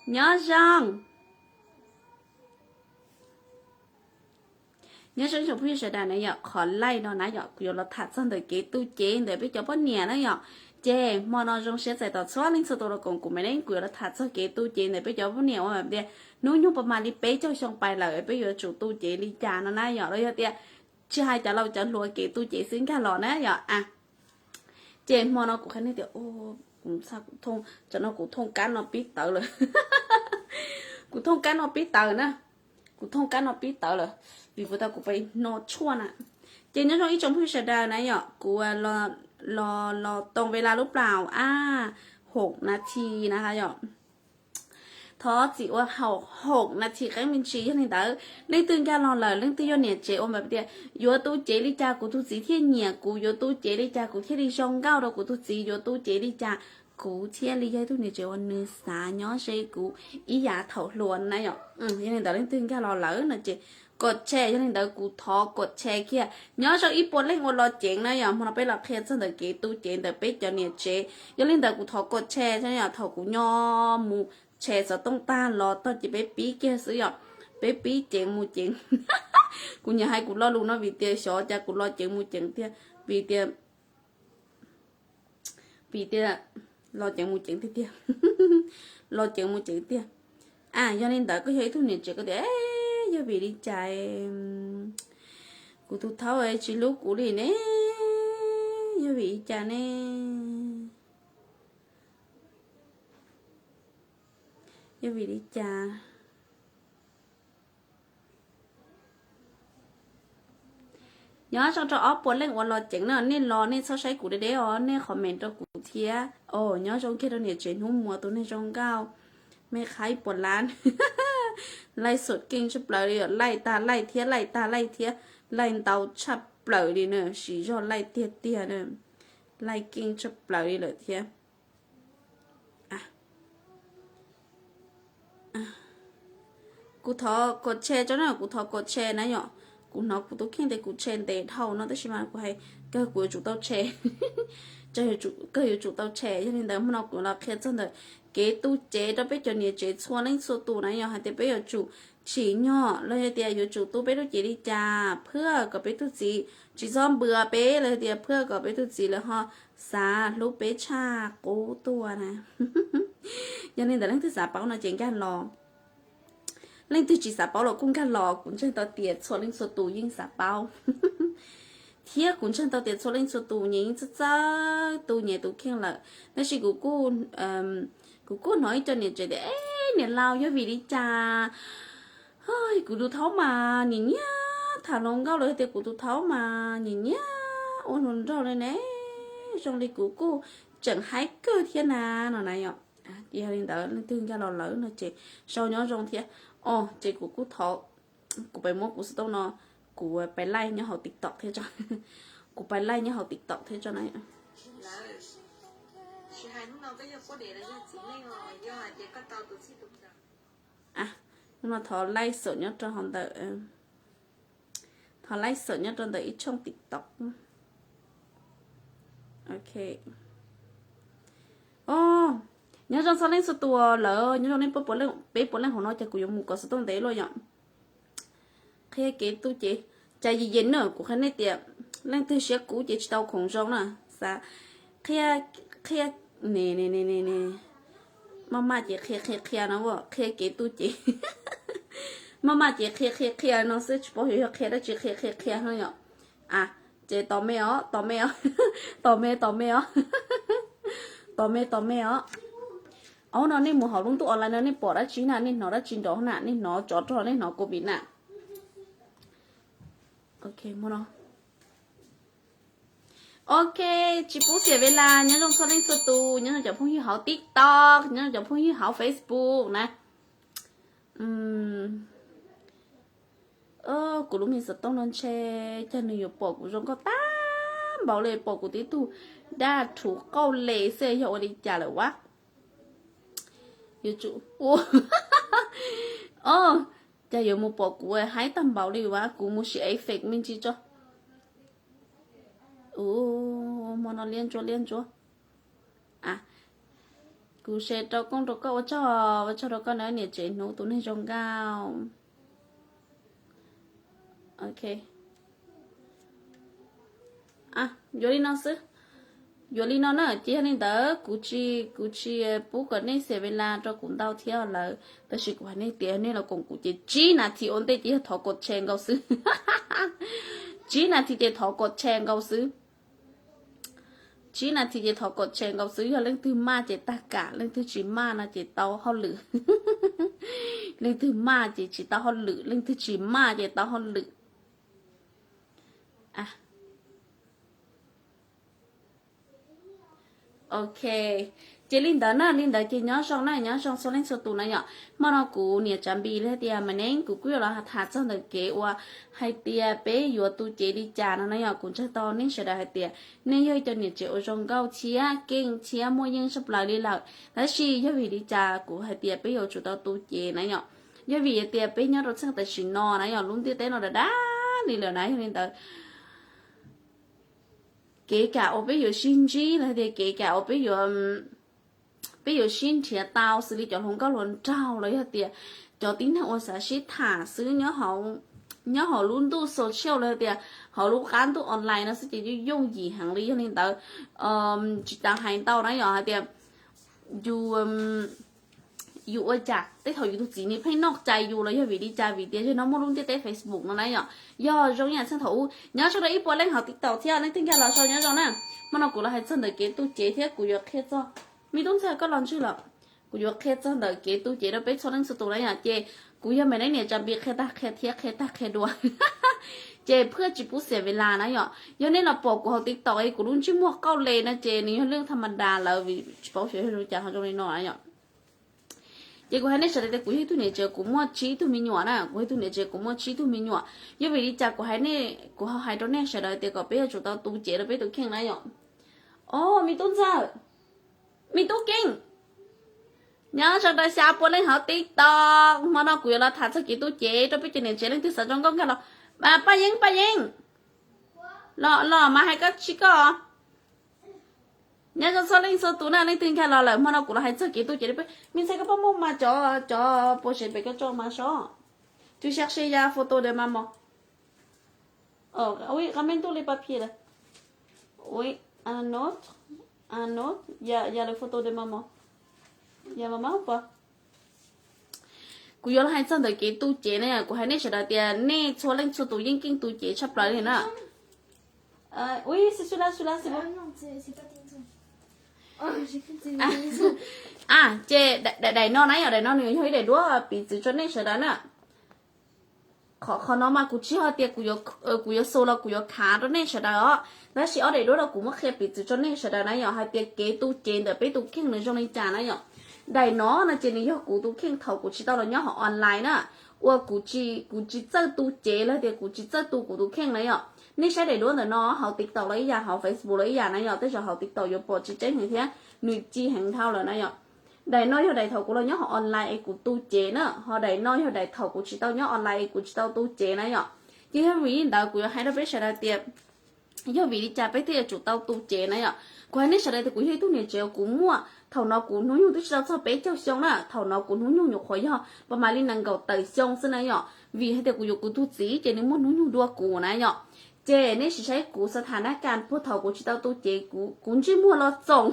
Nyob zoo. Nyob zoo tsoom phooj ywg sawv daws na yom, qhov laij no na yom, kuv yuav los tham txog ntawm kev tu cev ntawm peb cov poj niam na yom. Ces hmo no zoo siab txais tos txhua leej txhua tus los koom kuv me neej, kuv yuav los tham txog kev tu cev ntawm peb cov poj niam uas tias hnub nyoog puas mam li peb caug xyoo pais lawm peb yuav tsum tu cev li cas no na yom, los yog tias tsis hais cov laus cov hluas kev tu cev xwb nkag los na yom. Ces hmo no kuv qhia nej tias, kuv thooj, tam no kuv thooj kab no pib tawv lawm. Kuv thooj kab no pib tawv na, kuv thooj kab no pib tawv lawm, vim puas tau kuv pais hno tshuaj na. Ces nyob zoo ib tsoom phooj ywg sawv daws na yom, kuv los los toos ve la lub plaus a, hoom nas thi na yom. Thov txim ua haum hoom nas thi qeeb me ntsis, yog li ntawd leej twg nkag los lawm, leej twg yog niam tsev uas tias yuav tu cev li cas kuv tus txiv thiaj nyiam kuv, yuav tu cev li cas kuv thiaj li zoo nkauj rau kuv tus txiv, yuav tu cev li cas kuv thiaj li yog ib tug niam tsev uas nws xav nyob ze kuv ib yam thaum hluas na yom. Yog li ntawd leej twg nkag los lawm no ces kom share, yog li ntawd kuv thov kom share kiag. Nyob zoo ib puas leej uas los ceev na yom, hmo no peb los qhia txog ntawm kev tu cev ntawm peb cov niam tsev. Yog li ntawd kuv thov kom share yom, thaum kuv nyob mus share xov tooj tag los tog ces peb pib kiag xwb yom, peb pib ceev mus ceev. Kuv nyiam hais kuv lo lus no vim tias xyov cas kuv los ceev mus ceev tiag, vim tias, vim tias los ceev mus ceev tiag tiag, los ceev mus ceev tiag. A, yog li ntawd koj yog ib tug niam tsev koj tias, yog vim li cas kuv tus thaub tsis hlub kuv li ne? Yog vim li cas ne? Yog vim li cas? Nyob zoo rau ob puas leej uas los ceev na, nej los nej txhob saib kuv deb deb os, nej comment rau kuv thiab. Nyob zoo kiag rau niam tsev hnub muas tus neeg zoo nkauj, me qhaib puas lab. Laij xom keej tshaj plaws li, laij tag laij thiab laij tag laij thiab, laij ntau tshaj plaws li na, siv zog laij tiag tiag na, laij keej tshaj plaws li lawm thiab. Kuv thov kom share tso na, kuv thov kom share na yom. Kuv hnov kuv tus kheej tias kuv share ntev dhau no tab sis mas kuv hais kawg kuv yuav tsum tau share, kawg yuav tsum tau share. Yog li ntawd hmo no kuv los qhia txog ntawm kev tu cev rau peb cov niam tsev txhua leej txhua tus na yom, hais tias peb yuav tsum tsim nyog los yog tias yuav tsum tu peb lub cev li cas phaj kom peb tug txiv tsis txhob npws peb, los yog tias phaj kom peb tug txiv lawv ho xav hlub peb tshaj qub tuaj na. Yog li ntawd leej twg xav paub no ces nkag los, leej twg tsis xav paub los kuj nkag los, kuv ntseeg tau tias txhua leej txhua tus yeej xav paub, thiab kuv ntseeg tau tias txhua leej txhua tus nyias yeej txawj txawj tu nyias tus kheej lawm. Tab sis kuv kuj, kuv kuj hnov ib co niam tsev tias, e, niam laus yog vim li cas kuv tus thaub mas nyiam nyiam tham hluas nkauj, los tias kuv tus thaub mas nyiam nyiam ua hluas nraug li ne, zoo li kuv kuj tseem haib kawg thiab na no na yom. Ces yog li ntawd leej twg nkag los lawm no ces sau nyob zoo thiab. O, ces kuv kuj thov, kuv pais muab kuv xov tooj no, kuv pais laij nyob hauv TikTok thiab tso, kuv pais laij nyob hauv TikTok thiab tso na. Hnub no thov laij xom nyob rau hauv ntawm, thov laij xom nyob rau ntawm ib tshooj TikTok. Ok. O, nyob zoo txhua leej txhua tus lawm, nyob zoo nej peb puas leej hauv no, ces kuv yuav mus kov xov tooj ntev luaj yom. Qhia kev tu cev, cas yim yim na, kuv qhia nej tias leej twg siab kub ces tsis tau khoom zoo na. Xav qhia, qhia, ne ne ne ne ne, maj maj ces qhia qhia qhia no, qhia kev tu cev. Maj maj ces qhia qhia qhia no xwb, tsis paub xyov yog qhia dab tsi, qhia qhia qhia no yom. A, ces tos me os, tos me os, tos me tos me os, tos me tos me os. Ub, no nej mus hauv lub ntuj online no nej pom dab tsi na, nej hnov dab tsi nrov na, nej hnov tsov rog, nej hnov covid na. Ok, tsis pub xiam ve las, nyob zoo txhua leej txhua tus, nyob zoo cov phooj ywg hauv TikTok, nyob zoo cov phooj ywg hauv Facebook na. Kuv lub me xov tooj no ntshe cas nws yuav pom kuv zoo nkauj tag npaum li, pom kuv tib tug daj rhuv qauj les xwb, yog ua li cas lawm ua. Yuav tsum, o, cas yuav mus pom kuv haib tag npaum li ua, kuv mus sim effect me ntsis tso. Ua, hmo no liab ntsuab liab ntsuab. Tus share rau koob rau koj, ua tsaug, ua tsaug rau koj na niam tsev hnub tus neeg zoo nkauj. Ok. Yuav li no xwb. Yuav li no na, ces yog li ntawd kuv tsis, kuv tsis pub kom nej xiam ves las rau kuv ntau thiab lawm, tab sis kuv hais nej tias nej los koom kuv ces tsib nas this ua ntej ces yog thov kom tshe nkaus xwb. Tsib nas this ces thov kom tshe nkaus xwb. Tsib nas this ces thov kom tshe nkaus xwb, yog leej twg maj ces tag kam, leej twg tsis maj no ces tau hauj lwm. Leej twg maj ces tsis tau hauj lwm, leej twg tsis maj ces tau hauj lwm. Ok, ces li ntawd na, li ntawd ces nyob zoo na, nyob zoo txhua leej txhua tus na yom. Hmo no kuv niam tsav npis li hais tias mas neeb kuv kuj yuav los tham txog ntawm kev uas hais tias peb yuav tu cev li cas no na yom. Kuv ntsawg tau nej sawv daws hais tias nej yog ib co niam tsev uas zoo nkauj thiab keej thiab muaj yeej tshaj plaws li lawm, tab sis yog vim li cas kuv hais tias peb yuav tsum tau tu cev na yom? Yog vim hais tias peb nyob rau txheej tam sim no na yom, lub ntiaj teb no dav dav li lawm na, yog li ntawd kev kam uas peb yuav sib ntsib los tias kev kam uas peb yuav, peb yuav sib nrhiav tau xws li cov hluas nkauj hluas nraug los yog tias cov tib neeg uas xav sib tham xwb nyob hauv lub ntuj social los tias hauv lub qab ntuj online no xwb ces yooj yooj yim heev li. Yog li ntawd tsis tas hais ntau na yom, hais tias yus, yus ua cas tej thaum yus tus txiv nws pheej noj cai yus los yog vim li cas, vim tias yog no muaj lub ntiaj teb Facebook no na yom. Yog zoo ib yam txheej thaum ub, nyob zoo rau ib puas leej hauv TikTok thiab leej twg nkag los sau nyob zoo na. Hmo no kuv los hais txog ntawm kev tu cev thiab kuv yuav qhia txog, me tub ntxawg koj los ntswg lawm, kuv yuav qhia txog ntawm kev tu cev rau peb txhua leej txhua tus na yom. Ces kuv yog Maiv Neeb niam tsav npis qhia tag qhia thiab qhia tag qhia dua ces phwj tsis pub xiam ves las na yom. Yog nej los pom kuv hauv TikTok es kuv lub ntsej muag qauj le no ces nws yog lub tham ma das lawm vim tsis paub xyov yog zoo cas ho zoo li no na yom. Ces kuv hais nej sawv daws tias kuv yog ib tug niam tsev kuv muaj tsib tug me nyuam na, kuv yog ib tug niam tsev kuv muaj tsib tug me nyuam. Yog vim li cas kuv hais nej, kuv ho hais rau nej sawv daws tias kom peb yuav tsum tau tu cev rau peb tus kheej na yom. Os, me tub ntxawg, me tub keej, nyob zoo rau xya pua leej hauv TikTok. Hmo no kuv yuav los tham txog kev tu cev rau peb cov niam tsev, leej twg xav zoo nkauj nkag los. Paj Yeeb, Paj Yeeb, los los mas hais koj tsis koj. Nyob zoo txhua leej txhua tus na, leej twg nkag los lawm, hmo no kuv los hais txog kev tu cev rau peb. Me ntxhais koj poj muag mas cov, cov puas sev pem koj tso mas sov. Tu chercher ya photo de maman. Ui, qab me ntuj li pa phia lawm. Ui, un autre, un autre, ya, ya la photo de maman. Ya maman pas. Kuv yuav los hais txog ntawm kev tu cev na, kuv hais nej sawv daws tias nej txhua leej txhua tus yeej keej tu cev tshaj plaws li na. Ui, c'est celui-là, celui-là, c'est bon. Ces daim no na yom, daim no nws yog ib daim duab piv txwv rau nej sawv daws na. Qhov, qhov no mas kuv tsis yog tias kuv yuav xu los kuv yuav khav rau nej sawv daws os, tab sis ob daim duab no kuv muab qhia piv txwv rau nej sawv daws na yom, hais tias kev tu cev ntawm peb tus kheej nws zoo li cas na yom. Daim no no ces nws yog kuv tus kheej thaum kuv tsis tau los nyob hauv online na, uas kuv tsis, kuv tsis txawj tu cev los tias kuv tsis txawj tu kuv tus kheej na yom. Nej saib daim duab ntawm no hauv TikTok los ib yam, hauv Facebook los ib yam na yom, tej zaum hauv TikTok yuav pom tsis tseeb heev thiab nws ci heev dhau lawm na yom. Daim no yog daim thaum kuv los nyob hauv online es kuv tu cev na, ho daim no yog daim thaum kuv tsis tau nyob online es kuv tsis tau tu cev na yom. Ces yog vim li ntawd kuv yuav hais rau peb sawv daws tias yog vim li cas peb thiaj yuav tsum tau tu cev na yom. Kuv hais nej sawv daws tias kuv yog ib tug niam tsev uas kuv muaj, thaum no kuv hnub nyoog twb tsis tau txog peb caug xyoo na, thaum no kuv hnub nyoog nyuam qhuav yog pas mas li nees nkaum tawm xyoo xwb na yom. Vim hais tias kuv yuav kuv tus txiv ces nws muaj hnub nyoog dua kuv na yom. Ces nej sim saib kuv xav tham nab kas puag thaum kuv tsis tau tu cev, kuv ntsej muag los txoom,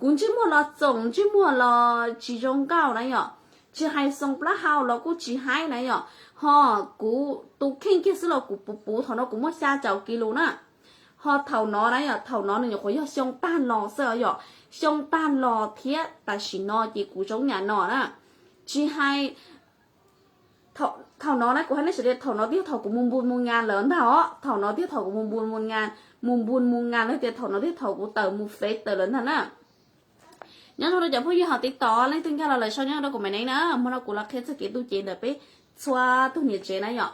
kuv ntsej muag los txoom, ntsej muag los tsis zoo nkauj na yom. Tsis hais xoo plaub hau los kuj tsis haib na yom. Ho kuv tus kheej kiag xwb los kuv puv puv, thaum no kuv muaj xya caum kis lus na. Ho thaum no na yom, thaum no nws nyuam qhuav yog xyoo tag los xwb yom, xyoo tag los thiab tam sim no ces kuv zoo nyam no na. Tsis hais, thaum no na kuv hais nej sawv daws tias thaum no twb yog thaum kuv mus npus mus ngas lawm ntag os, thaum no twb yog thaum kuv mus npus mus ngas, mus npus mus ngas los tias thaum no twb yog thaum kuv tawm mus fev tawm lawm ntag na. Nyob zoo rau cov phooj ywg hauv TikTok, leej twg nkag los lawm sau nyob rau kuv Maiv Neeb na, hmo no kuv los qhia txog kev tu cev ntawm peb txhua tus niam tsev na yom.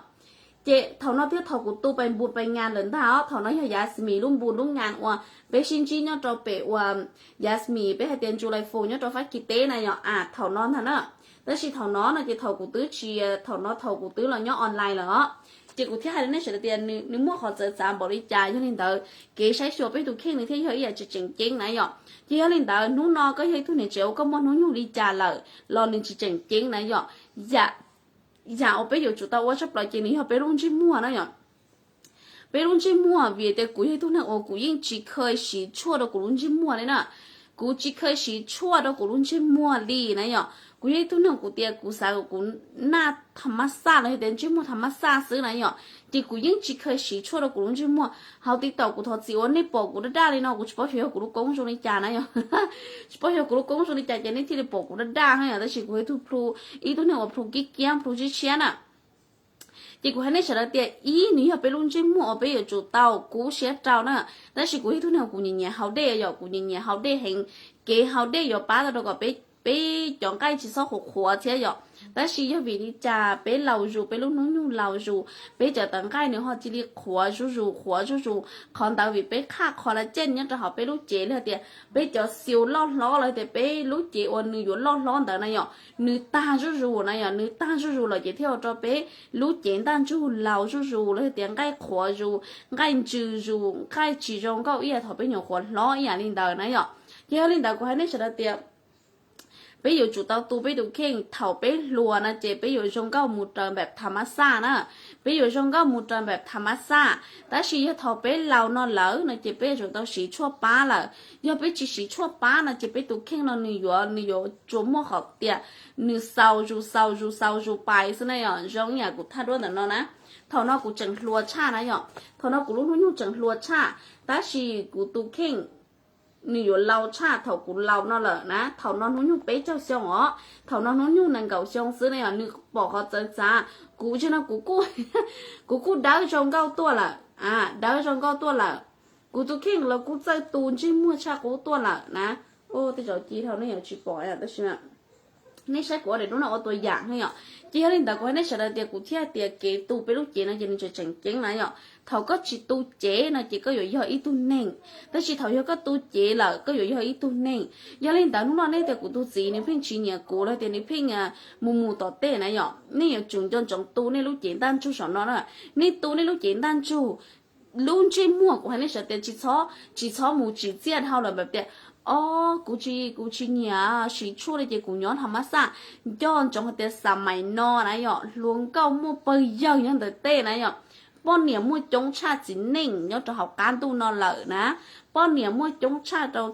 Ces thaum no thiab thaum kuv tu pais npus pais ngas lawm ntag os, thaum no yog Yasmine lub npus lub ngas uas peb sib ntsib nyob rau pem uas Yasmine peb hais tias July Four nyob rau Fab Kis teb na yom. A, thaum no ntag na. Tab sis thaum no no ces thaum kuv twb tsis, thaum no thaum kuv twb los nyob online lawm os. Ces kuv thiaj hais rau nej sawv daws tias nws muaj qhov txawv txav npaum li cas, yog li ntawd kev saib xyuas peb tus kheej nws thiaj yog ib yam tsis tseem ceeb na yom. Ces yog li ntawd hnub no koj yog ib tug niam tsev uas koj muaj hnub nyoog li cas lawm los nws tsis tseem ceeb na yom. Yam, yam uas peb yuav tsum tau ua tshaj plaws ces nws yog peb lub ntsej muag na yom. Peb lub ntsej muag, vim tias kuv yog ib tug neeg uas kuv yeej tsis kheev siv tshuaj rau kuv lub ntsej muag li na. Kuv tsis kheev siv tshuaj rau kuv lub ntsej muag li na yom. Kuv yog ib tug neeg kuv tias kuv xav kom kuv naj tha mab xaj los yog tias ntsej muag tha mab xaj xwb na yom. Ces kuv yeej tsis kheev siv tshuaj rau kuv lub ntsej muag. Hauv TikTok kuv thov txim uas nej pom kuv daj daj li no, kuv tsis paub xyov yog kuv lub koob zoo li cas na yom. Tsis paub yog kuv lub koob zoo li cas ces nej thiaj li pom kuv daj daj na yom. Tab sis kuv yog ib tug plhu, ib tug neeg uas plhu kib kiab plhu tshiab tshiab na. Ces kuv hais nej sawv daws tias ib, nws yog peb lub ntsej muag uas peb yuav tsum tau kub siab rau na. Tab sis kuv yog ib tug neeg kuv nyiam nyiam haus dej yom, kuv nyiam nyiam haus dej heev. Kev haus dej yuav pab tau rau kom peb, peb cov nqaij tsis txhob qhuav qhuav thiab yom. Tab sis yog vim li cas peb laus zus, peb lub hnub nyoog laus zus, peb cov tawv nqaij nws ho cia li qhuav zuj zus qhuav zuj zus? Qhov ntawd vim peb qhaj collagen nyob rau hauv peb lub cev los tias peb cov xills loj hlob los tias peb lub cev uas nws yuav loj hlob ntawd na yom, nws tag zuj zus na yom, nws tag zuj zus lawm ces thiaj ua rau peb lub cev ntaj ntsug laus zuj zus los tias nqaij qhuav zus, nqaij ntsws zus, nqaij tsis zoo nkauj ib yam thaum peb nyuam qhuav hlob ib yam li ntawd na yom. Ces yog li ntawd kuv hais nej sawv daws tias peb yuav tsum tau tu peb tus kheej. Thaum peb hluas no ces peb yuav zoo nkauj mus raws npam tha mab xaj na, peb yuav zoo nkauj mus raws npam tha mab xaj. Tab sis yog thaum peb laus no lawm no ces peb yuav tsum tau siv tshuaj pab lawm. Yog peb tsis siv tshuaj pab no ces peb tus kheej no nws yuav, nws yuav tsuas muaj qhov tias nws xaus zus xaus zus xaus zus pais xwb na yom, zoo ib yam kuv thaj duab ntawm no na. Thaum no kuv tseem hluas tshaj na yom, thaum no kuv lub hnub nyoog tseem hluas tshaj, tab sis kuv tus kheej nws yuav laus tshaj thaum kuv laus no lawm na. Thaum no hnub nyoog peb caug xyoo os, thaum no hnub nyoog nees nkaum xyoo xwb na yom, nws pom qhov txawv txav. Kuv tsis no kuv kuj, kuv kuj dawb zoo nkauj tuaj lawm, a, dawb zoo nkauj tuaj lawm. Kuv tus kheej los kuj txawj tu ntsej muag tshaj qub tuaj lawm na. Tej zaum ci dhau nej yuav tsis pom tab sis nej saib kuv ua daim duab no ua tua yam ne yom. Ces yog li ntawd kuv hais nej sawv daws tias kuv thiaj tias kev tu peb lub cev no ces nws tseem tseem ceeb na yom. Thaum koj tsis tu cev no ces koj yuav yog ib tug neeg, tab sis thaum yog koj tu cev lawm koj yuav yog ib tug neeg. Yog li ntawd hnub no nej tias kuv tus txiv nws pheej tsis nyiam kuv los tias nws pheej mus mus tom tej na yom, nej yuav tsum nco ntsoov tu nej lub cev ntaj ntsug saum no na. Nej tu nej lub cev ntaj ntsug, lub ntsej muag kuv hais nej sawv daws tias tsis txhob, tsis txhob mus tsim txiaj dhau lawm npam tias, o, kuv tsis, kuv tsis nyiam siv tshuaj li ces kuv nyob tha mab xaj. Nco ntsoov hais tias xa mais no na yom, hluas nkauj muaj pawg yawg nyob ntawm tej na yom. Poj niam muaj coob tshaj txiv neej nyob rau hauv qab ntuj no lawm na. Poj niam muaj coob tshaj rau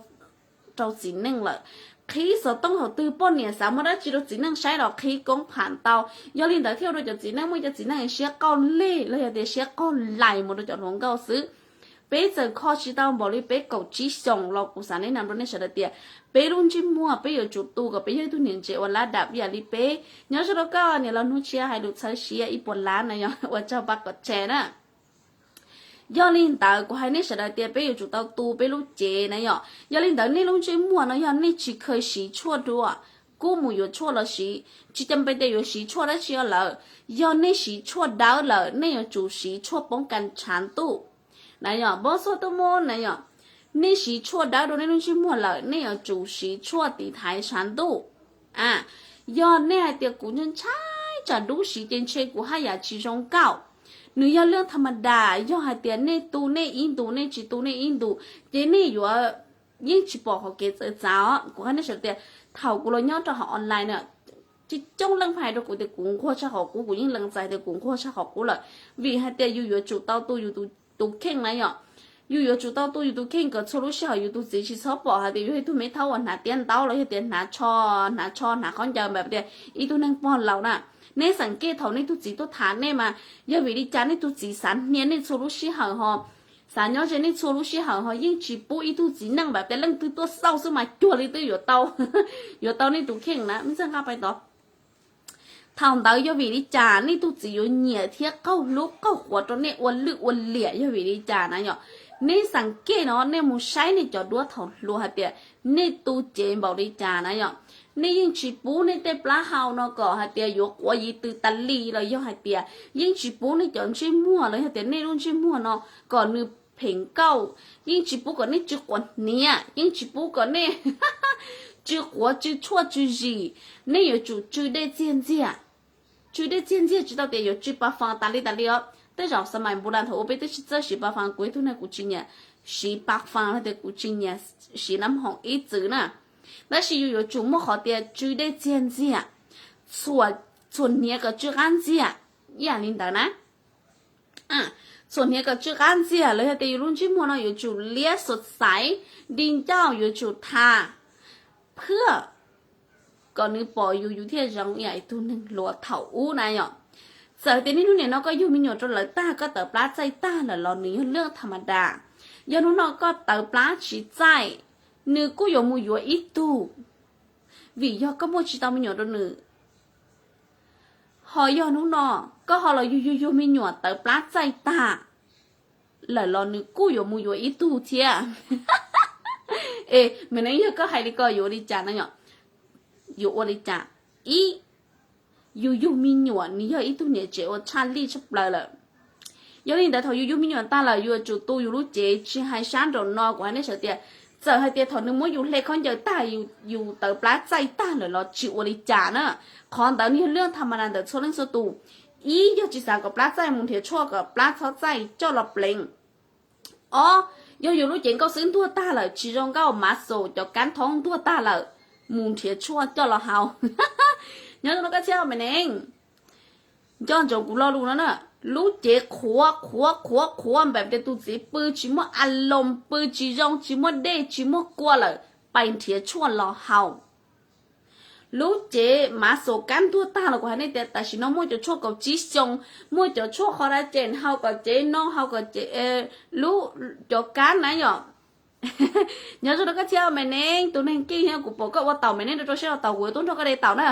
txiv neej lawm. Qhib xov tooj thaum twg poj niam xav muab dab tsi rau txiv neej saib los qhib koob pham tau. Yog li ntawd thiaj ua rau cov txiv neej muaj cov txiv neej siab qauj leg los yog tias siab qauj lais mus rau cov hluas nkauj xwb. Peb txawm kho tsis tau npaum li peb kaum tsib xyoos los kuv xav nes nam rau nej sawv daws tias peb lub ntsej muag peb yuav tsum tu kom peb yog ib tug niam ntsev uas lab dam ib yam li peb. Nyob zoo rau koj niam laus Hnub Tshiab hais lus txhawb siab ib puas lab na yom, ua tsaug pab kom tshare na. Yog li ntawd kuv hais nej sawv daws tias peb yuav tsum tau tu peb lub cev na yom. Yog li ntawd nej lub ntsej muag no yog nej tsis kheev siv tshuaj dua, kuj mus yuav tshuaj los siv, tsis cam pes tias yuav siv tshuaj dab tsi lawm. Yog nej siv tshuaj dawb lawm nej yuav tsum siv tshuaj poob kas tshav ntuj na yom, npoob xuaj tuj mub na yom. Nej siv tshuaj dawb rau nej lub ntsej muag lawm nej yuav tsum siv tshuaj tiv thaiv tshav ntuj. A, yog nej hais tias kuv ntshai tsam dub siv ces ntshe kuv haj yam tsis zoo nkauj. Nws yog lub tha ma das, yog hais tias nej tu nej ib ntus nej tsis tu nej ib ntus ces nej yuav yeej tsis pom qhov kev txawv txav os. Kuv hais nej sawv daws tias thaum kuv los nyob rau hauv online na, coob leej hais rau kuv tias kuv nquag tshaj qhov qub, kuv yeej lees txais tias kuv nquag tshaj qhov qub lawm. Vim hais tias yus yuav tsum tau tu yus tus kheej na yom. Yus yuav tsum tau tu yus tus kheej kom txhua lub sij hawm yus tus txiv tsis txhob pom hais tias yus yog ib tug me thaub uas hnav tiab ntaub los yog tias hnav tsho, hnav tsho hnav khaub ncaws npam tias ib tug neeg pog laus na. Nej xeem kej thaum nej tus txiv tuaj tham nej mas yog vim li cas nej tus txiv xav hnia nej txhua lub sij hawm ho xav nyob ze nej txhua lub sij hawm ho yeej tsis pub ib tug txiv neej npam tias leej twg tuaj xauj xwb mas cuag li twb yuav tau, yuav tau nej tus kheej na. Mej txaj nqa pais tod. Thaum ntawd yog vim li cas nej tus txiv yuav nyiam thiab qaug hlub qaug quav rau nej ua lwj ua liam yog vim li cas na yom? Nej xav kej no nej mus saib nej cov duab thaum hluas hais tias nej tu cev npaum li cas na yom. Nej yeej tsis pub nej tej plab hau no kom hais tias yuav quav yiv tw tas li los yog hais tias yeej tsis pub nej cov ntsej muag los yog tias nej lub ntsej muag no kom nws phem nkauj, yeej tsis pub kom nej tsw quav hniav, yeej tsis pub kom nej tsw quav tsw tshuaj tsw zis. Nej yuav tsum tsw dej txiag ntxiag. Tsw dej txiag ntxiag tsis tau tias yuav tsw pa fas tas li tas li os. Tej zaum xab mais npu las thaum ub peb twb tsis txawj siv pa fas, kuv ib tug neeg kuv tsis nyiam siv pa fas los tias kuv tsis nyiam siv nab hoom ib txwm na. Tab sis yus yuav tsum muaj qhov tias tsw dej txiag ntxiag, txhuam hniav kom tsw qab ntxiag ib yam li ntawd na. Txhuam hniav kom tsw qab ntxiag los yog tias yus lub ntsej muag no yuav tsum liab xuas xaiv, di ncauj yuav tsum tha phwj kom nws pom yus, yus thiaj zoo ib yam ib tug neeg hluas thaum ub na yom. Txawm tias niaj hnub nim no koj yug me nyuam rau lawv tag, koj tawv plab txaij tag lawm los nws yog lub tham ma das. Yog hnub no koj tawv plab tsis txaij, nws kuj yuav mus yuav ib tug, vim yog koj muaj tsis tau me nyuam rau nws. Ho yog hnub no koj ho los yug yug yug me nyuam tawv plab txaij tag lawm los nws kuj yuav mus yuav ib tug thiab. Es me neeb, yog koj hais li ko yuav ua li cas na yom? Yuav ua li cas? Ib, yus yug me nyuam nws yog ib tug niam tsev uas tshaj lij tshaj plaws lawm. Yog li ntawd thaum yus yug me nyuam tag lawm yuav tsum tu yus lub cev, tsis hais sab nraum no kuv hais nej sawv tias, txawm hais tias thaum nws muab yus hle khaub ncaws tag, yus tawv plab txaij tag lawm los tsis ua li cas na. Qhov ntawd nws yog lub tham ma das ntawm txhua leej txhua tus. Ib, yog tsis xav kom plab txaij, mus nrhiav tshuaj kom plab txhob txaij coj los pleev. Ob, yog yus lub cev nkauj xwb ntuag tag lawm, tsis zoo nkauj, mav xus cov kab thoob ntuag tag lawm, mus nrhiav tshuaj coj los haus. Nyob zoo koj thiab me neeb. Nco ntsoov kuv lo lus no na, lub cev qhuav qhuav qhuav qhuav npaum tias tus txiv pw tsis muaj a loos, pw tsis zoo, tsis muaj dej tsis muaj kua lawm, pais nrhiav tshuaj los haus. Lub cev mav xus kab ntuag tag los kuv hais nej tias tam sim no muaj cov tshuaj kaum tsib xyoo, muaj cov tshuaj qhov da ces haus kom cev no haus kom cev lub cov kab na yom. Nyob zoo rau koj thiab me neeb, tus neeg keej thiab, kuv pom koj ua taum me neeb rau rau siab ua taum, kuv yuav tuaj nrog koj de taum na.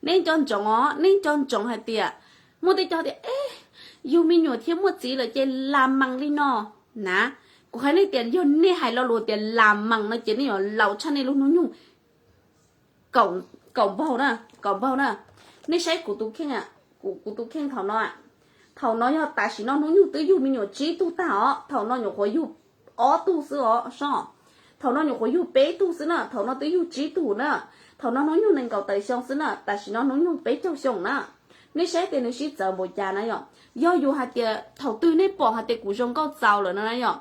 Nej nco ntsoov os, nej nco ntsoov hais tias muaj tej cov tias, e, yug me nyuam thiab muaj txiv lawm ces lam mees li no na. Kuv hais nej tias yog nej hais lo lus tias lam mees no ces nej yuav laus tshaj nej lub hnub nyoog kaum npaug na, kaum npaug na. Nej saib kuv tus kheej, kuv tus kheej thaum no, thaum no yog tam sim no hnub nyoog twb yug me nyuam tsib tug tag os, thaum no nyuam qhuav yug ob tug xwb os sob. Thaum no nyuam qhuav yug peb tug xwb na, thaum no twb yug tsib tug na. Thaum no hnub nyoog nees nkaum tawm xyoo xwb na, tam sim no hnub nyoog peb caug xyoo na. Nej saib tias nws sib txawv npaum cas na yom. Yog yus hais tias thaum twg nej pom hais tias kuv zoo nkauj txaus lawm no na yom,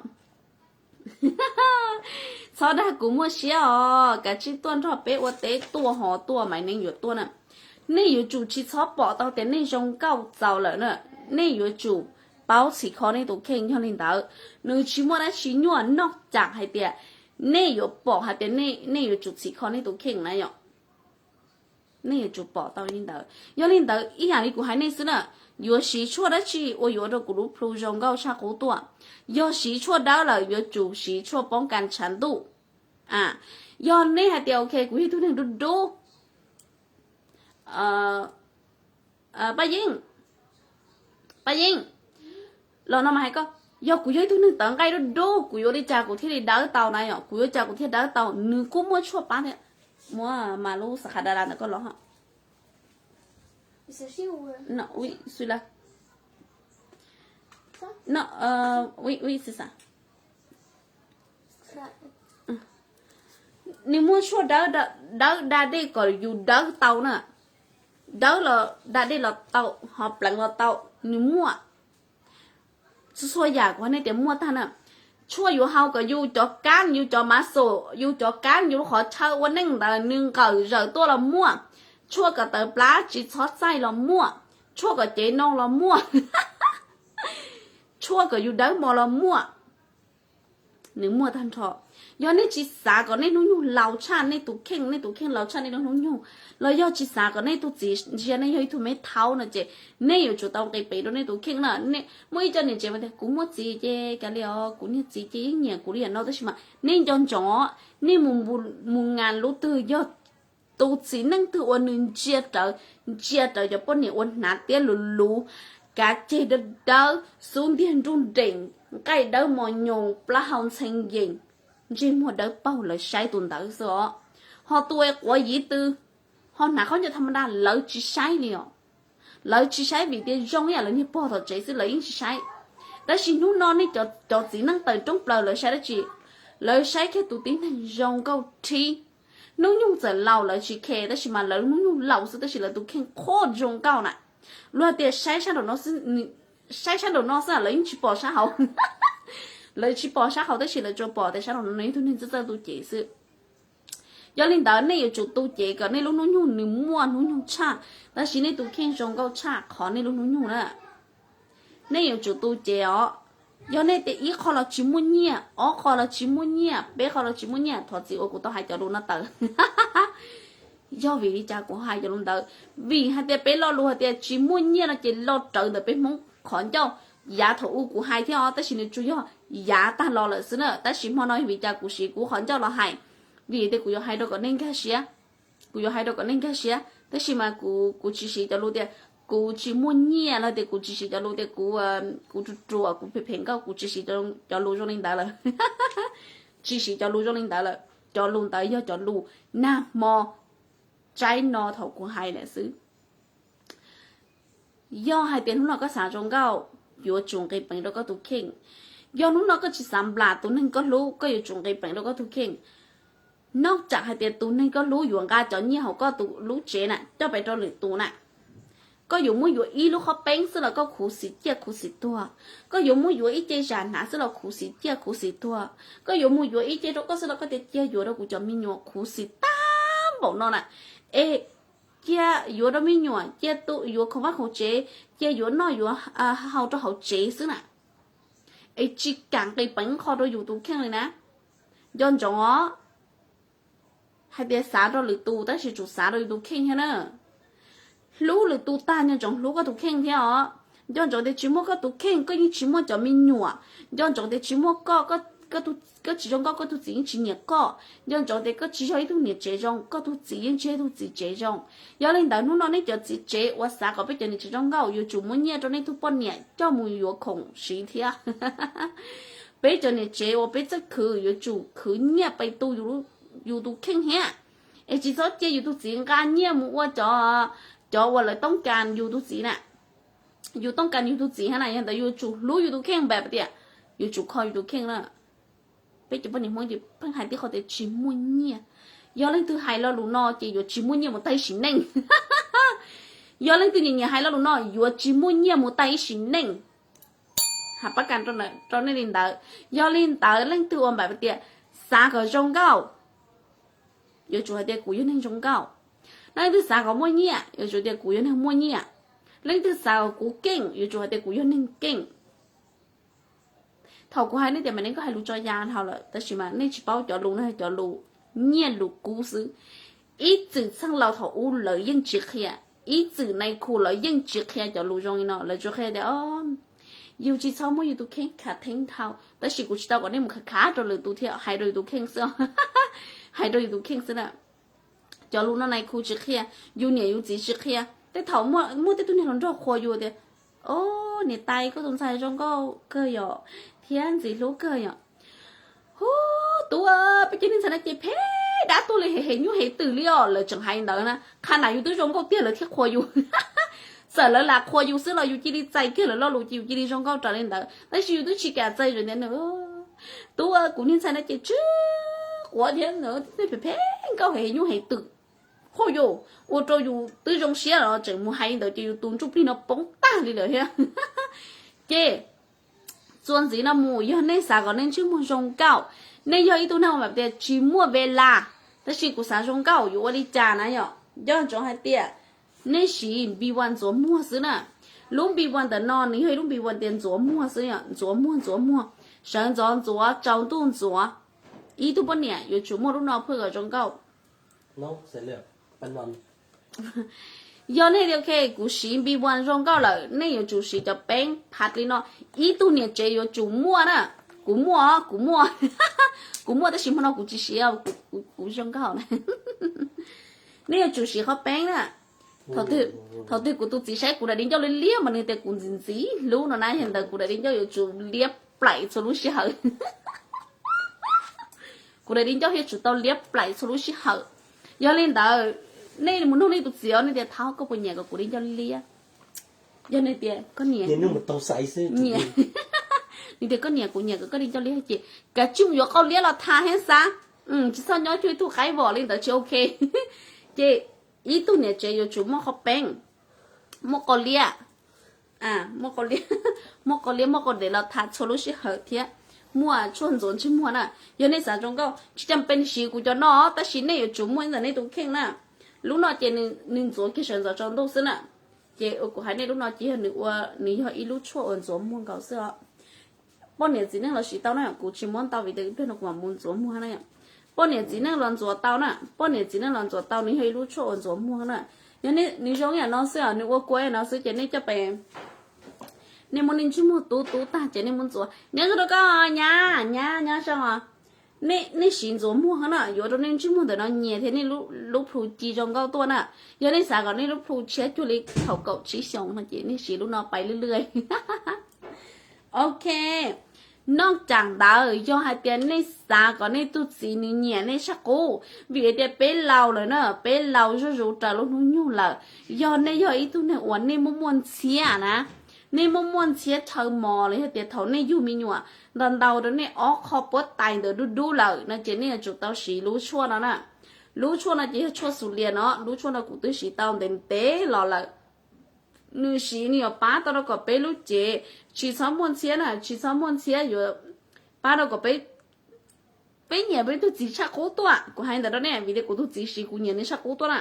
txhob dag kuv muaj siab os, kav tsij tuaj nrog peb ua teb tuaj hos tuaj, Maiv Neeb yuav tuaj na. Nej yuav tsum tsis txhob pom tau tias nej zoo nkauj txaus lawm na. Nej yuav tsum paub txhim kho nej tus kheej. Yog li ntawd, nws tsis muaj dab tsi nyuaj noj cas hais tias nej yuav pom hais tias nej yuav tsum txhim kho nej tus kheej na yom. Nej yuav tsum pom tau li ntawd. Yog li ntawd ib yam li kuv hais nej xwb na, yuav siv tshuaj dab tsi uas yuav ua rau kuv lub plhu zoo nkauj tshaj qub tuaj? Yog siv tshuaj dawb lawm yuav tsum siv tshuaj poob kas tshav ntuj. Yog nej hais tias ok, kuv yog ib tug neeg dub dub, Paj Yeeb, Paj Yeeb, los no mas hais koj, yog kuv yog ib tug neeg tawv nqaij dub dub, kuv yuav li cas kuv thiaj li dawb tau na yom? Kuv yuav cas kuv thiaj dawb tau? Nws kuj muaj tshuaj pab thiab. Muab mas lub xav qha da la ntawm koj los. Nws muaj tshuaj dawb, dawb da dej kom yus dawb tau na. Dawb los da dej los tau, ho pleev los tau, nws muaj. Txhua txhua yam kuv hais nej tias muaj tag na. Tshuaj yuav hau kom yus cov kab, yus cov mav xus, yus cov kab, yus lub qhov chaw ua neej ntawd nws nqawm zawm tuaj los muaj. Tshuaj kom tawv plab tsis txhob txaij los muaj. Tshuaj kom cev no los muaj. Tshuaj kom yus dawb mos los muaj. Nws muaj tag nrho. Yog nej tsis xav kom nej hnub nyoog laus tshaj nej tus kheej, nej tus kheej laus tshaj nej lub hnub nyoog, los yog tsis xav kom nej tus txiv ntsia nej yog ib tug me thaub no ces nej yuav tsum tau nqis peev rau nej tus kheej na. Muaj ib co niam tsev mas tias kuv muaj txiv ces kav liam os, kuv niag txiv ces yeej nyiam kuv li yam no, tab sis mas nej nco ntsoov, nej mus, mus ngas lub twg yog tus txiv neej twg uas nws ntsia rawv, ntsia rawv cov poj niam ua hnav tiab luv luv, kav ceg dawb dawb, xub ntiag nruj nreem, nqaij dawb mos nyoos, plaub hau ntxhee yees, ntsej muag dawb paug, lawv saib tus ntawd xwb os. Ho tus es quav yiv tw, ho hnav khaub ncaws tham ma daj, lawv tsis saib li os. Lawv tsis saib vim tias zoo ib yam lawv niag pog tom tsev xwb, lawv yeej tsis saib. Tab sis hnub no nej cov txiv neej tawm roob plaws lawv saib dab tsi? Lawv saib kiag tus tib neeg zoo nkauj rhib. Hnub nyoog txawm laus lawv tsis khe, tab sis mas lawv hnub nyoog laus xwb tab sis lawv tus kheej qhuav zoo nkauj na. Luag tias saib sab nraum no xwb, saib sab nraum no xwb lawv yeej tsis pom sab hauv. Lawv tsis pom sab hauv tab sis lawv tsuas pom tias sab nraum no ib tug neeg txawj txawj tu cev xwb. Yog li ntawd nej yuav tsum tu cev kom nej lub hnub nyoog nws muaj hnub nyoog tshaj, tab sis nej tus kheej zoo nkauj tshaj qhov nej lub hnub nyoog na. Nej yuav tsum tu cev os. Yog nej tias ib qho los tsis muaj nyiaj, ob qho los tsis muaj nyiaj, peb qho los tsis muaj nyiaj, thov txim uas kuv tau hais cov lus no tawm. Yog vim li cas kuv hais cov lus ntawd? Vim hais tias peb lo lus hais tias tsis muaj nyiaj no ces lo rawv ntawm peb Hmoob qhov ncauj. Yav thaum ub kuv hais thiab os, tab sis nws tsuas yog yav tag los lawm xwb na. Tab sis hmo no vim cas kuv siv kuv qhov ncauj los hais? Vim tias kuv yuav hais rau kom nej nkag siab, kuv yuav hais rau kom nej nkag siab, tab sis mas kuv, kuv tsis siv cov lus tias kuv tsis muaj nyiaj los tias kuv tsis siv cov lus tias kuv, kuv ruam ruam, kuv phem phem nkauj, kuv tsis siv cov lus zoo li ntawd lawm. Tsis siv cov lus zoo li ntawd lawm. Cov lus ntawd yog cov lus nag hmo tsaib no thaum kuv hais lawm xwb. Yog hais tias hnub no koj xav zoo nkauj, yuav tsum nqis peev rau koj tus kheej. Yog hnub no koj tsis xav nplam tus neeg koj hlub, koj yuav tsum nqis peev rau koj tus kheej. Noj tsam hais tias tus neeg koj hlub yuav nqa cov nyiaj hauv koj tus lub tsev na coj pem rau lwm tus na, koj yuav muab yuav ib lub qhov peeb xwb los koj khuv xim ciaj khuv xim tuag. Koj yuav muab yuav ib ce zam hnav xwb los khuv xim ciaj khuv xim tuag. Koj yuav mus yuav ib ce rau koj xwb los koj tias cia yuav rau kuv cov me nyuam khuv xim tag npaum no na. Es cia yuav rau me nyuam, cia tu yuav khoom vaj khoom tsev, cia yuav noj yuav haus rau hauv tsev xwb na. Es tsis kam nqis peev qho rau yus tus kheej li na. Nco ntsoov os, hais tias xav rau lwm tus tab sis tsum xav rau yus tus kheej thiab na. Hlub lwm tus tag nco ntsoov hlub koj tus kheej thiab os. Nco ntsoov tias tsis muaj koj tus kheej koj yeej tsis muaj cov me nyuam. Nco ntsoov tias tsis muaj koj, koj tsis zoo nkauj koj tus txiv yeej tsis nyiam koj. Nco ntsoov tias koj tsis yog ib tug niam tsev zoo, koj tus txiv yeej tsis yog ib tug txiv tsev zoo. Yog li ntawd hnub no nej cov txiv tsev uas xav kom peb cov niam tsev zoo nkauj yuav tsum muab nyiaj rau nej tus poj niam coj mus yuav khoom siv thiab. Peb cov niam tsev uas peb txawj khwv yuav tsum khwv nyiaj pes tu yus tus kheej thiab. Es tsis txhob cia yus tus txiv nqa nyiaj mus ua cov, cov uas lawv toob kas yus tus txiv na. Yus toob kas yus tus txiv hab na, yog ntawd yuav tsum hlub yus tus kheej npaum tias yuav tsum kho yus tus kheej na. Peb cov poj niam Hmoob ces pheej hais tib qho tias tsis muaj nyiaj. Yog leej twg hais lo lus no ces yuav tsis muaj nyiaj mus tag ib sim neej. Yog leej twg nyiam nyiam hais lo lus no yuav tsis muaj nyiaj mus tag ib sim neej. Hais pab kas rau nej li ntawd. Yog li ntawd leej twg uas npaum tias xav kom zoo nkauj, yuav tsum hais tias kuv yog neeg zoo nkauj. Leej twg xav kom muaj nyiaj, yuav tsum tias kuv yog neeg muaj nyiaj. Leej twg xav kom kuv keej, yuav tsum hais tias kuv yog neeg keej. Thaum kuv hais nej tias mas nej koj hais lus tso ya dhau lawm, tab sis mas nej tsis paub cov lus no yog cov lus nyiaj lus kub xwb. Ib txwm txheej laus thaum ub lawv yeej tsis qhia, ib txwm nai khu lawv yeej tsis qhia cov lus zoo li no, lawv tsuas qhia tias yus tsis txhob muab yus tus kheej khav theeb dhau, tab sis kuv tsis tau kom nej mus khav khav rau lwm tus thiab, hais rau yus tus kheej xwb. Hais rau yus tus kheej xwb na. Cov lus no nai khu tsis qhia, yus niam yus txiv tsis qhia. Tej thaum muaj tej tug niag hluas nraug qhuas yus tias, o, niam tais koj tus ntxhais zoo nkauj kawg yom, thiab ntxim hlub kawg yom. Hu, tub, peb cov niag ntxhais no ces phem dab tuag li, hem hem nyuj hem twm li os, lawv tseem hais ntawd na. Qhov ntawd yus twb zoo nkauj tiag lawv thiaj qhuas yus. Txawm lawv lam qhuas yus xwb los yus cia li txais kiag lawv lo lus ces yus cia li zoo nkauj raws li ntawd, tab sis yus twb tsis kam txais tias, tub, kuv niag ntxhais no ces tsw quav thiab phem phem nkauj hem nyuj hem twm. Qhuas yus, ua rau yus twb zoo siab los tseem mus hais li ntawd ces yus tus ntsuj plig no poob tag li lawm thiab. Ces txuas ntxiv no mus, yog nej xav kom nej ntsej muag zoo nkauj, nej yog ib tug neeg uas tias tsis muaj ve las, tab sis kuv xav zoo nkauj yuav ua li cas na yom? Nco ntsoov hais tias nej siv npi vas ntxuav muag xwb na. Lub npi vas ntawm no nws yog ib lub npi vas tias ntxuav muag xwb, ntxuav muag ntxuav muag, sawv ntxov ntxuav, tsaus ntuj ntxuav. Ib tug poj niam yuav tsum muaj lub no phwj kom zoo nkauj. Yog nej tias ok, kuv siv npi vas zoo nkauj lawm, nej yuav tsum siv cov peeb phav li no. Ib tug niam tsev yuav tsum muaj na. Kuv muaj, kuv muaj, kuv muaj tab sis hmo no kuv tsis siv, kuv zoo nkauj na. Nej yuav tsum siv qhov peeb na. Thaum twg kuv tus txiv saib kuv daim di ncauj liab liab mas nws tias kuv ntxim ntxim hlub no na, yog ntawd kuv daim di ncauj yuav tsum liab plaim txhua lub sij hawm. Kuv daim di ncauj yuav tsum tau liab plaim txhua lub sij hawm. Yog li ntawd, nej mus nug nej tus txiv os, nej tias, Thov koj puas nyiam kom kuv di ncauj liab? Yog nws tias, Koj niam, nws tias, Koj niam, kuv nyiam kom koj di ncauj liab, ces kav tsij mus yuav qau liab los tha thiab xav. Tsis txhob nyob cuag ib tug qaib vom li ntawd tsis ok. Ces ib tug niam tsev yuav tsum muaj qhov peeb, muaj qau liab, muaj qau liab, muaj qau dev los tha txhua lub sij hawm thiab muaj tshuaj ntxuav ntsej muag na. Yog nej xav zoo nkauj tsis cas pes siv kuv cov no, tab sis nej yuav tsum muaj ib ntawm nej tus kheej na. Lub no ces nws ntxuav kiag sawv ntxov tsaus ntuj xwb na. Ces ua kuv hais nej, lub no ces yog nws ua, nws yog ib lub tshuaj uas ntxuav muag nkaus xwb os. Poj niam txiv neej los siv tau na, kuv tsis muab ntau vim tias ib pliag no kuv mam mus ntxuav muag na. Poj niam txiv neej los ntxuav tau na, poj niam txiv neej los ntxuav tau, nws yog ib lub tshuaj uas ntxuav muag na. Yog nws zoo yam no xwb os, nws ua kua no xwb ces nej coj pem, nej muab nej ntsej muag tub tub tag ces nej muab ntxuav. Nyob zoo rau koj nyab, nyab nyob zoo os. Nej siv ntxuav muag na, yuav rau nej ntsej muag ntawm no nyias thiab nej lub plhu ci zoo nkauj tuaj na. Yog nej xav kom nej lub plhu tshiab cuag li thaum kaum tsib xyoos no ces nej siv lub no pais lwj lwj. Ok, noj cam ntawd yog hais tias nej xav kom nej tus txiv nws nyiam nej tshaj qub, vim hais tias peb laus lawm na, peb laus zuj zus raws lub hnub nyoog lawm. Yog nej yog ib tug neeg uas nej muaj muaj ntxhiab na, nej muaj muaj ntxhiab chaw mos los yog tias thaum nej yug me nyuam ntau ntau rau nej ob qho puab tais ntawd dub dub lawm no ces nej yuav tsum tau siv lub tshuaj no na. Lub tshuaj no ces yog tshuaj xus lias no, lub tshuaj no kuv twb siv tau ntev ntev los lawm. Nws siv nws yuav pab tau rau kom peb lub cev tsis txhob muaj ntxhiab na, tsis txhob muaj ntxhiab, yuav pab rau kom peb, peb nyiam peb tug txiv tshaj qub tuaj. Kuv hais ntawd rau nej vim tias kuv tus txiv siv kuv nyiam nws tshaj qub tuaj na.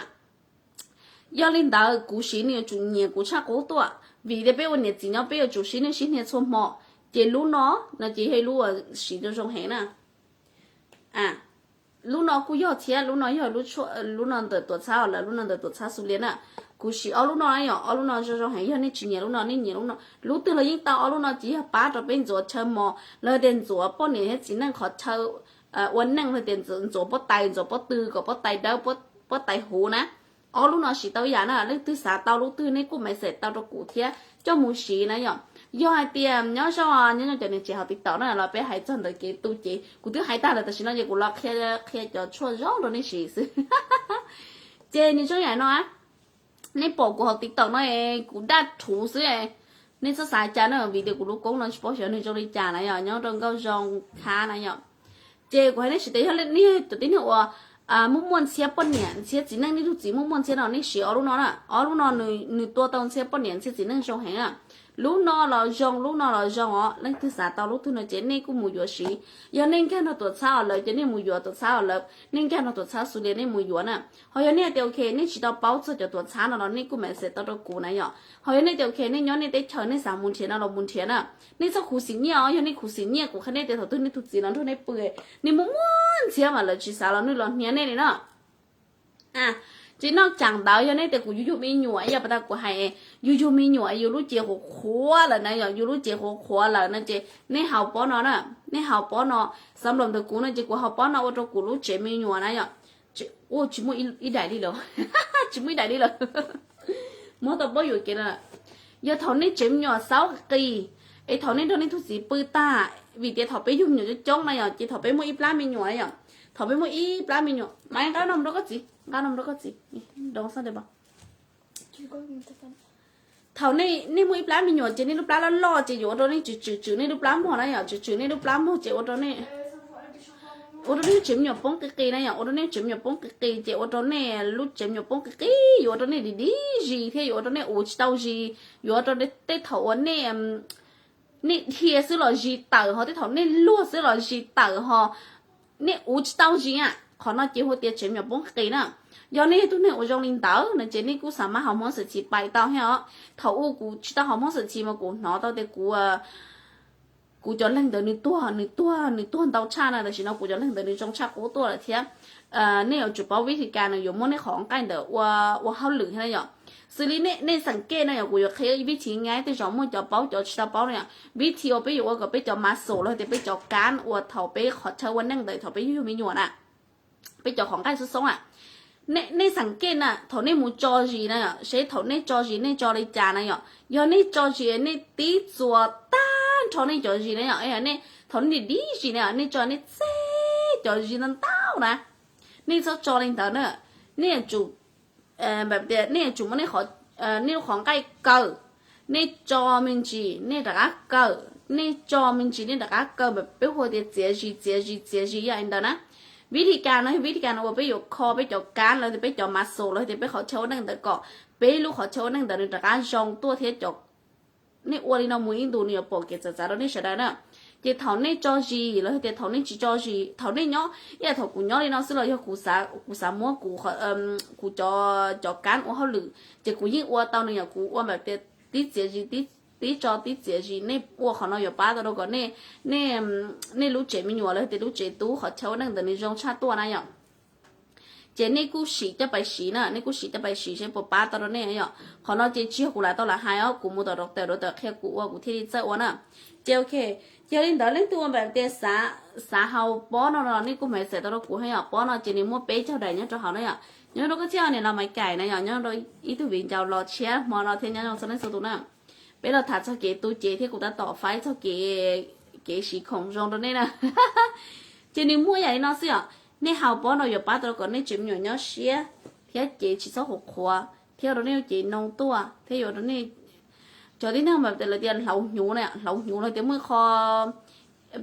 Yog li ntawd kuv siv nws yuav tsum nyiam kuv tshaj qub tuaj, vim tias peb ua niam txiv nyob peb yuav tsum sib nyiam sib hnia txhua hmo. Ces lub no, no ces yog ib lub uas siv zoo zoo heev na. Lub no kuj yog thiab, lub no yog lub no ntawm tuam txhab os lawm, lub no ntawm tuam txhab xus lias na. Kuv siv ob lub no na yom, ob lub no zoo zoo heev, yog nej tsis nyiam lub no nej nyiam lub no, lub twg los yeej tau, ob lub no ces yog pab rau peb ntxuav chaw mos los tias ntxuav poj niam thiab txiv neej qhov chaw ua neej los tias ntxuav pob tais, ntxuav pob tw kom pob tais dawb, pob tais huv na. Ob lub no siv tau ib yam na, leej twg xav tau lub twg nej kuj message tau rau kuv thiab coj mus siv na yom. Yog hais tias nyob zoo, nyob zoo cov niam tsev hauv TikTok na los peb hais txog ntawm kev tu cev, kuv twb hais tag lawm tam sim no ces kuv los qhia cov tshuaj zoo rau nej siv xwb. Ces nws zoo yam no, nej pom kuv hauv TikTok no kuv daj rhuv xwb, nej txhob xav cas na, vim tias kuv lub koob no tsis paub xyov nws zoo li cas na yom, nyob rau nkauj zoo khab na yom. Ces kuv hais nej siv tias yog nej cov tib neeg uas muaj muaj ntxhiab poj niam ntxhiab txiv neej, nej tug txiv muaj muaj ntxhiab no nej siv ob lub no na, ob lub no nws tua tau ntxhiab poj niam ntxhiab txiv neej zoo heev na. Lub no los zoo, lub no los zoo os, leej twg xav tau lub twg no ces nej kuj mus yuav siv. Yog nej nkag nrog tuam txhab os lawm ces nej mus yuav tuam txhab os lawm, nej nkag nrog tuam txhab xus lias nej mus yuav na. Ho yog nej tias ok nej tsis tau paub txog cov tuam txhab no los nej kuj message tau rau kuv na yom. Ho yog nej tias ok nej nyob nej teb chaws nej xav mus nrhiav no los mus nrhiav na. Nej txhob khuv xim nyiaj os, yog nej khuv xim nyiaj kuv qhia nej tias thaum twg nej tug txiv los nrog nej pw, nej muaj muaj ntxhiab mas lawv tsis xav los nws los hnia nej li na. Ces noj cam ntawd yog nej tias kuv yug yug me nyuam, yog pas tas kuv hais yug yug me nyuam yus lub cev qhuav qhuav lawm na yom, yus lub cev qhuav qhuav lawm no ces nej haus pob no na, nej haus pob no, xav nplaum ntawm kuv no ces kuv haus pob no ua rau kuv lub tsev me nyuam na yom. Ua tsis muaj ib daim li lawm, tsis muaj ib daim li lawm. Muab tau pob yuam kev lawm. Yog thaum nej tsev me nyuam xaub qis, es thaum nej nrog nej tug txiv pw tag, vim tias thaum peb yug me nyuam coob coob na yom, ces thaum peb muaj ib plab me nyuam na yom, thaum peb muaj ib plab me nyuam, nqa no mus rau koj txiv, nqa no mus rau koj txiv, rau xab de pa. Thaum nej muaj ib plab me nyuam ces nej lub plab loj loj ces yuav ua rau nej tswm tswm tswm nej lub plab muag na yom, tswm tswm nej lub plab muag ces ua rau nej, ua rau nej lub tsev me nyuam poob qis qis na yom, ua rau nej lub tsev me nyuam poob qis qis ces ua rau nej lub tsev me nyuam poob qis qis, yuav ua rau nej dim dim zis thiab yuav ua rau nej uv tsis tau zis, yuav ua rau tej thaum uas nej, nej dhia xwb los zis tawm ho, tej thaum nej luag xwb los zis tawm ho, nej uv tsis tau zis a. Qhov no ces hu tias tsev me nyuam poob qis na. Yog nej yog tug neeg uas zoo li ntawd no ces nej kuj xav mas haus hmoov xwm txhim pais tau thiab os. Thaum ub kuv tsis tau haus hmoov xwm txhim mas kuv hnov tau tias kuv, kuv cov leeg ntawd nws tuag, nws tuag, nws tuag ntau tshaj na, tam sim no kuv cov leeg ntawd nws zoo tshaj qub tuaj lawm thiab. Nej yuav tsum paub vib thi kas no yuav muab nej qhov nqaij ntawd ua, ua hauj lwm thiab na yom. Xws li nej xeem kej no yom, kuv yuav qhia vib thi nyaib tej zaum muaj cov paub cov tsis tau paub na yom. Vib thi uas peb yuav ua kom peb cov mav xum los tias peb cov kab uas thaum peb qhov chaw ua neej ntawd thaum peb yug me nyuam na, peb cov qhov nqaij xoob xoob a, Nej xeem kej na, thaum nej mus tso zis na yom, seb thaum nej tso zis nej tso li cas na yom. Yog nej tso zis nej tib txuas tag nrho nej cov zis na yom, nej thaum nej dim zis na yom, nej tso nej txeb cov zis ntau ntau na. Nej txhob tso li ntawd na. Nej yuav tsum, nej yuav tsum muab nej lub qhov nqaij kaw. Nej tso me ntsis nej rov qab kaw, nej tso me ntsis nej rov qab kaw, peb hu tias txiav zis txiav zis txiav zis yog li ntawd na. Vib thi kas no yog vib thi kas no uas peb yuav kho peb cov kab los tias peb cov muscle los tias peb qhov chaw ua neej ntawd kom peb lub qhov chaw ua neej ntawd nws rov qab zoo tuaj thiab. Nej ua li no mus ib ntus nws yuav pom kev txawv txav rau nej sawv daws na. Ces thaum nej tso zis los tias thaum nej tsis tso zis, thaum nej nyob ib yam thaum kuv nyob li no xwb los yog kuv xav muab kuv, kuv cov, cov kab ua hauj lwm ces kuv yeej ua tau nws yom, kuv ua mam tias tib txiav zis, tib tso tib txiav zis. Nej ua qhov no yuav pab tau rau kom nej, nej lub tsev me nyuam los tias lub tsev tub qhov chaw ua neej ntawd nws zoo tshaj tuaj na yom. Ces nej kuj sim coj pais siv na, nej kuj sim coj pais siv seb puas pab tau rau nej yom. Qhov no ces tsis yog kuv lam tau lam hais os, kuv mus tom doctor, doctor qhia kuv ua kuv thiaj li txawj ua na. Ces ok, ces yog li ntawd leej twg ua mam tias xav haus pob no los nej kuj mam txais tau rau kuv yom. Pob no ces nws muaj peb caug daim nyob rau hauv na yom. Nyob rau koj thiab niam laus Maiv Kaim na yom, nyob rau ib tug viv ncaus los tshiab hmo no thiab nyob zoo txog leej txhua tus na. Peb los tham txog kev tu cev thiab kuv tab tom faib txog kev, kev siv khoom zoo rau nej na. Ces nws muaj yam li no xwb yom. Nej haus pob no yuav pab tau kom nej tsev me nyuam nyob siab thiab cev tsis txhob qhuav qhuav thiab ua rau nej lub cev noo tuaj thiab yuav rau nej cov tib neeg mas lawv tias hlauv hnyuv na, hlauv hnyuv los tias muaj qho,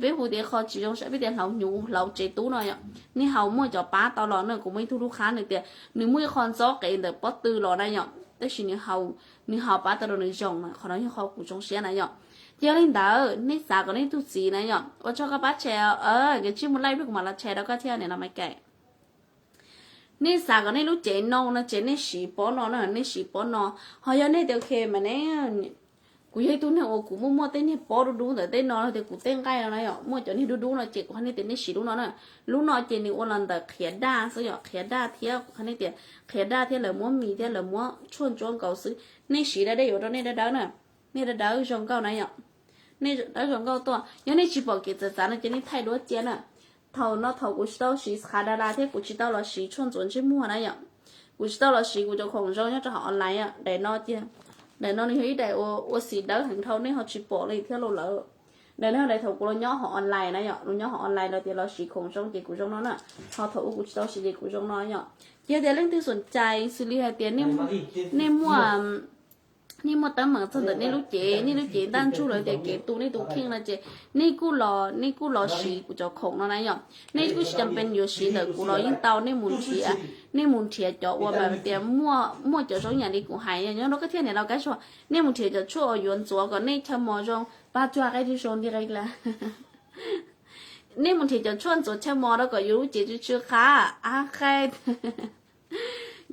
peb hu tias qho tsis zoo saib peb tias hlauv hnyuv hlauv tsev tub no yom. Nej haus muaj cov pab tau los na, kuv muaj ib tug lub qhab nws tias nws muaj ib qho ntxob qev ntawm pob tw los na yom, tab sis nws haus pab tau rau nws zoo na, qhov no yog qhov kuv zoo siab na yom. Ces yog li ntawd nej xav kom nej tug txiv na yom, ua tsaug koj pab tshare, nkawd tsij mus laij pliag kuv mam los tshare rau koj thiab niam laus Maiv Kaim. Nej xav kom nej lub cev noo no ces nej siv pob no na, nej siv pob no. Ho yog nej tias ok mas ne, kuv yog ib tug neeg uas kuv muaj muaj tej niag pob dub dub ntawm tej no los tias kuv tej nqaij no na yom, muaj cov niag dub dub no ces kuv hais nej tias nej siv lub no na. Lub no ces nws ua los ntawm qhiav daj xwb yom, qhiav daj thiab kuv hais nej tias qhiav daj thiab lawv muab mis thiab lawv muab tshuaj ntsuab nkaus xwb. Nej siv daj dej yuav rau nej dawb dawb na, nej dawb dawb zoo nkauj na yom. Nej dawb zoo nkauj tuaj, yog nej tsis pom kev txawv txav no ces nej thaij duab cia na. Thaum no thaum kuv tsis tau siv skhadala thiab kuv tsis tau los siv tshuaj ntxuav ntsej muag na yom, kuv tsis tau los siv kuv cov khoom zoo nyob rau hauv online. Daim no cia, daim no nws yog ib daim ua xim dawb heev dhau nej ho tsis pom li thiab los lawm. Daim no daim thaum kuv los nyob hauv online na yom, los nyob hauv online los tias los siv khoom zoo ces kuv zoo no na. Ho thaum ub kuv tsis tau siv ces kuv zoo no yom. Ces yog tias leej twg xom cai xws li hais tias nej muaj, nej muaj teeb meem txog ntawm nej lub cev, nej lub cev ntaj ntsug los tias kev tu nej tus kheej no ces nej kuj los, nej kuj los siv kuv cov khoom no na yom. Nej kuj tsis cam pes yuav siv ntawm kuv los yeej tau, nej mus nrhiav, nej mus nrhiav cov uas mas tias muaj, muaj cov zoo yam li kuv hais yom, nyob rau koj thiab niam laus Kab Suav, nej mus nrhiav cov tshuaj uas yuav ntxuav kom nej chaw mos zoo, pab tsuag qe tsuag zoo li qe la. Nej mus nrhiav cov tshuaj ntxuav chaw mos rau kom yus lub cev tsw tsw qab, a qe,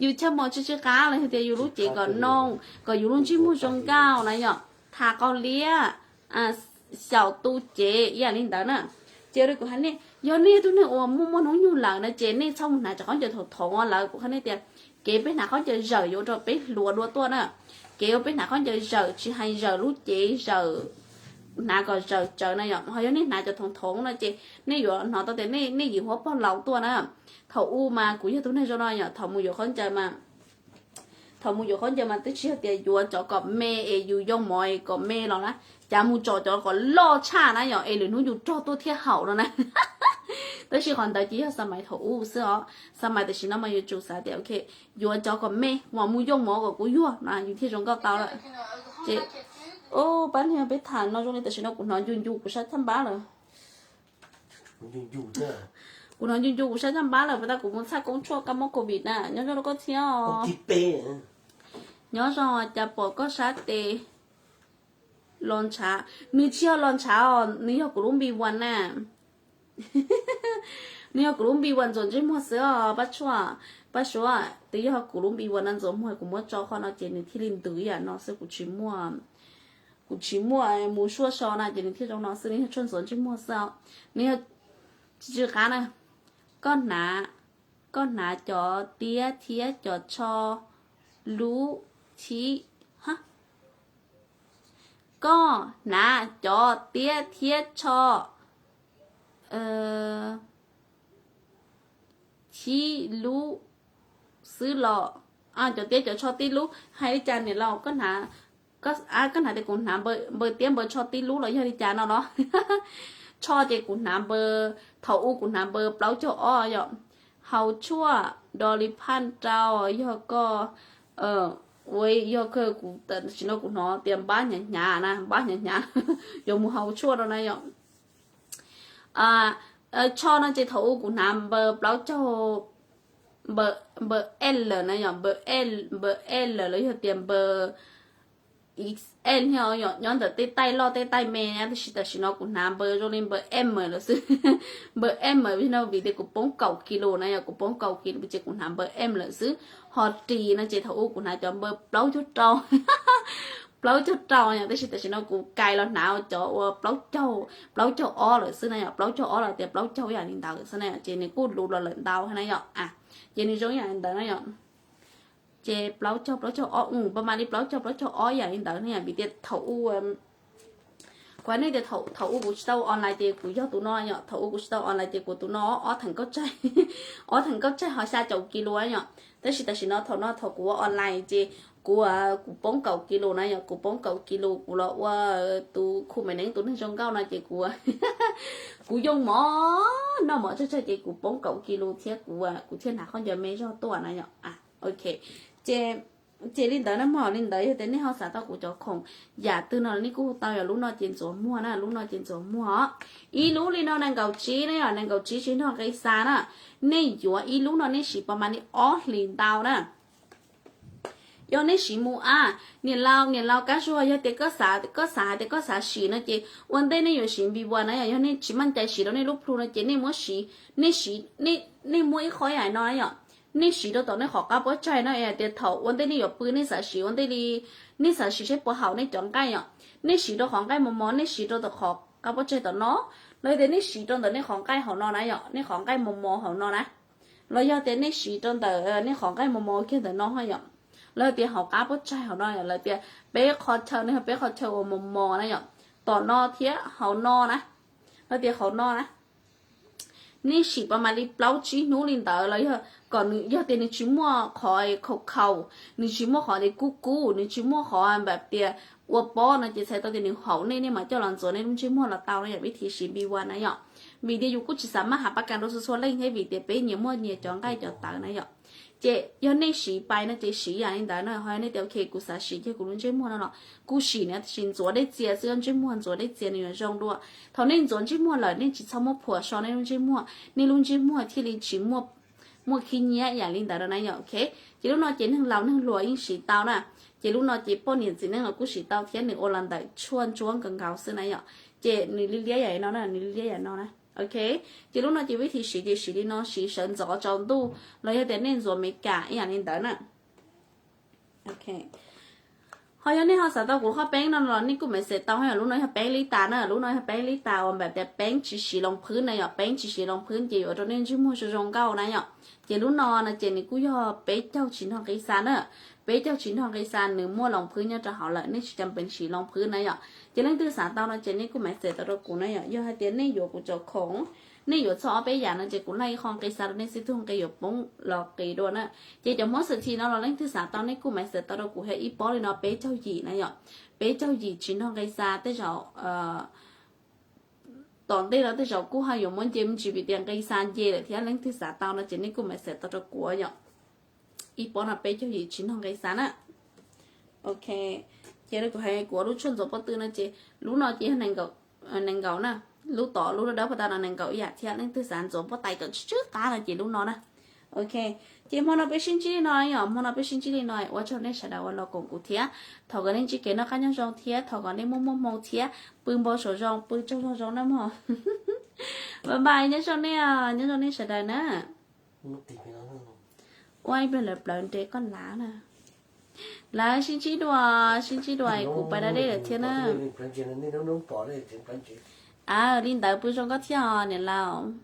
yus chaw mos tsw tsw qab los yog tias yus lub cev kom noo, kom yus lub ntsej muag zoo nkauj na yom, tham qau liab, xyaum tu cev ib yam li ntawd na. Ces li kuv hais nej, yog nej yog tug neeg uas muaj muaj hnub nyoog lawm no ces nej txhob mus hnav cov khaub ncaws thoom thoov lawm, kuv hais nej tias kev peb hnav khaub ncaws zawm yuav ua rau peb hluas dua tuaj na. Kev uas peb hnav khaub ncaws zawm tsis hais zawm lub cev zawm, hnav kom zawm tsaws na yom. Ho yog nej hnav cov thoom thoov no ces nej yuav hnov tau tias nej, nej yim huab pog laus tuaj na. Thaum ub mas kuv yog tus neeg zoo no yom, thaum mus yuav khaub ncaws mas, thaum mus yuav khaub ncaws mas twb tsis yog tias yuav cov kom me es yus yoo mov es kom me los na, cas mus tsom cov kom loj tshaj na yom, es lwm hnub yus rog tuaj thiaj haum no na. Tab sis qhov ntawd ces yog xa mais thaum ub xwb os, xa mais tam sim no mas yuav tsum xav tias ok, yuav cov kom me mas mus yoo mov kom kuv yuag na yus thiaj zoo nkauj tau lawm. Ces pab niag peb tham no zoo li tam sim no kuv hnov ncu ncu kuv sab caj npab lawm. Kuv hnov ncu ncu kuv sab caj npab lawm, puas tas kuv mus txhaj koob tshuaj kab mob covid na. Nyob zoo rau koj thiab os. Nyob zoo, cas pom koj sab tes los ntshav? Nws tsis yog los ntshav os, nws yog kuv lub npi vas na. Nws yog kuv lub npi vas ntxuav ntsej muag xwb os. Pab tshuaj, pab suav, twb yog kuv lub npi vas no ntxuav muag kuv muab tso qhov no ces nws thiaj li ntws yam no xwb, kuv tsis muaj, kuv tsis muaj mus suaj so na ces nws thiaj zoo no xwb, nws yog tshuaj ntxuav ntsej muag xwb os. Nws yog, tsis tsw qab na. Koj hnav, koj hnav cov tiab thiab cov tsho lub, tsis, koj hnav cov tiab thiab tsho, tsis lub xwb los, cov tiab cov tsho tib lub hais li cas niam laus, koj hnav tias kuv hnav npawb tiab npawb tsho tib lub los yog li cas no los? Tsho ces kuv hnav npawb, thaum ub kuv hnav npawb plaub caug ob yom. Hau tshuaj do li phaj rau yog koj ua, yog kawg kuv tam sim no kuv hnov tias npab hnyav hnyav na, npab hnyav hnyav, yuav mus hau tshuaj rau na yom. Tsho no ces thaum ub kuv hnav npawb plaub caug, npawb L na yom, npawb L, npawb L los yog tias npawb X L thiab yom, nyob ntawm tej taij loj tej taij me na, tab sis tam sim no kuv hnav npawb zoo li npawb M lawm xwb. Npawb M no vim tias kuv poob kaum kis lus na yom, kuv poob kaum kis lus ces kuv hnav npawb M lawm xwb. Ho ris no ces thaum ub kuv hnav cov npawb plaub caug rau, plaub caug rau yom, tab sis tam sim no kuv kais los hnav cov ua plaub caug, plaub caug ob lawm xwb na yom, plaub caug ob los tias plaub caug yam li ntawd xwb na yom, ces nws kuj luv los lawm ntau na yom. Ces nws zoo yam li ntawd na yom. Ces plaub caug, plaub caug ob, pab mam li plaub caug, plaub caug ob yam li ntawd ne yom, vim tias thaum ub, kuv hais nej tias thaum ub kuv tsis tau online ces kuv yog tus no yom, thaum ub kuv tsis tau online ces kuv tus no ob theem kauj tsaig, ob theem kauj tsaig ho xya caum kis lus yom. Tab sis tam sim no thaum no thaum kuv ua online ces kuv, kuv poob kaum kis lus na yom, kuv poob kaum kis lus kuv los ua tus khu me neeb tus neeg zoo nkauj no ces kuv, kuv yoo mov, noj mov tsawg tsawg ces kuv poob kaum kis lus thiab kuv, kuv thiaj hnav khaub ncaws me zog tuaj na yom. Ok, ces, ces li ntawd na mog, li ntawd yog tias nej ho xav tau kuv cov khoom yam twg no nej kuj hu tau yom. Lub no ces ntxuav muag na, lub no ces ntxuav muag. Ib lub li no nees nkaum tsib na yom, nees nkaum tsib tsis nrog nqi xa na. Nej yuav ib lub no nej siv pab mam li ob hlis ntau na. Yog nej siv mus a, niam laus, niam laus Kab Zuag, yog tias koj xav, koj xav hais tias koj xav siv no ces ua ntej nej yuav siv Viva na yom, yog nej tsis meej cai siv rau nej lub plhu no ces nej muab siv, nej siv, nej muab ib qho yam no na yom, nej siv rau tom nej qhov qab pob tsaig no es tias thaum ua ntej nej yuav pw nej xav siv ua ntej li, nej xav siv saib puas haum nej cov nqaij yom, nej siv rau qhov nqaij mos mos, nej siv rau tom qhov qab pob tsaig tom no, los yog tias nej siv rau ntawm nej qhov nqaij hauv no na yom, nej qhov nqaij mos mos hauv no na, los yog tias nej siv rau ntawm nej qhov nqaij mos mos kiag ntawm no yom, los yog tias hauv qab pob tsaig hauv no yom, los tias peb qho chaw no yog peb qho chaw uas mos mos na yom, tom no thiab hauv no na, los tias hauv no na. Nej siv pab mam li plaub tsib hnub li ntawd los yog kom nws, yog tias nws tsis muaj qhov khaus khaus, nws tsis muaj qhov tias kub kub, nws tsis muaj qhov npam tias ua pob no ces txhais tau tias nws haum nej, nej mam coj los ntxuav nej lub ntsej muag los tau na yom, vib thib siv Viva na yom. Vim tias yus kuj tsis xav maj has pab kas rau txhua txhua leej thiab vim tias peb nyias muaj nyias cov nqaij cov tawv na yom. Ces yog nej siv pais no ces siv yam li ntawd no, ho yog nej tias ok kuv xav siv kiag kuv lub ntsej muag no los kuj siv na, tab sis ntxuav dej txias xwb, ntsej muag ntxuav dej txias nws yuav zoo dua. Thaum nej ntxuav ntsej muag lawm nej tsis txhob muab phuam so nej lub ntsej muag, nej lub ntsej muag thiaj li tsis muaj, muaj khib nyiab yam li ntawd no na yom. Ok, ces lub no ces neeg laus neeg hluas yeej siv tau na. Ces lub no ces poj niam txiv neej los kuj siv tau thiab, nws ua los ntawm tshuaj ntsuab nkaus nkaus xwb na yom. Ces nws liab liab yam no na, nws liab liab yam no na. Ok, ces lub no ces vib thib siv ces siv li no, siv sawv ntxov tsaus ntuj los yog tias nej ntxuav Meskas ib yam li ntawd na. Ok, ho yog nej ho xav tau kuv qhov peeb no los nej kuj message tau, lub no yog peeb lib tas na, lub no yog peeb lib tas uas npam tias peeb tsis siv loos phwb na yom, peeb tsis siv loos phwb ces yuav ua rau nej ntsej muag zoo zoo nkauj na yom. Ces lub no no ces nws kuj yog peb caug tsis nrog nqi xa na, peb caug tsis nrog nqi xa, nws muaj loos phwb nyob rau hauv lawm, nej tsis cam pees siv loos phwb na yom. Ces leej twg xav tau no ces nej kuj message tau rau kuv na yom, yog hais tias nej yuav kuv cov khoom, nej yuav txog ob peb yam no ces kuv laij ib qho nqi xa rau nej xwb, tug nqi yuav poob los qis dua na. Ces cov Hmoob xwm txhim no los leej twg xav tau nej kuj message tau rau kuv thiab, ib pob li no peb caug yim na yom, peb caug yim tsis nrog nqi xa. Tej zaum tom ntej no tej zaum kuj ho yuav muab nce me ntsis vim tias nqi xa nce lawm thiab, leej twg xav tau no ces nej kuj message tau rau kuv yom, ib pob no peb caug yim tsis nrog nqi xa na. Ok, ces kuv hais kuv lub tshuaj ntxuav pob tw no ces lub no ces yog nees nkaum na, lub tod lub dawb dawb pob tw no nees nkaum ib yam thiab, leej twg xav ntxuav pob tais kom tsw tsw qab no ces lub no na. Ok, ces hmo no peb sib ntsib li no yom, hmo no peb sib ntsib li no, ua tsaug nej sawv daws uas los koom kuv thiab, thov kom nej ntsib kev noj qab nyob zoo thiab thov kom nej muaj muaj hmoo thiab pw npau suav zoo, pw tsaug zog zoo na mog. Bye bye, nyob zoo nej, nyob zoo nej sawv daws na. Ua ib pliag lawv plawv nres koj lav na. Lawv sib ntsib dua, sib ntsib dua kuv pais da dej lawm thiab na. Li ntawd pw zoo koj thiab os niam laus.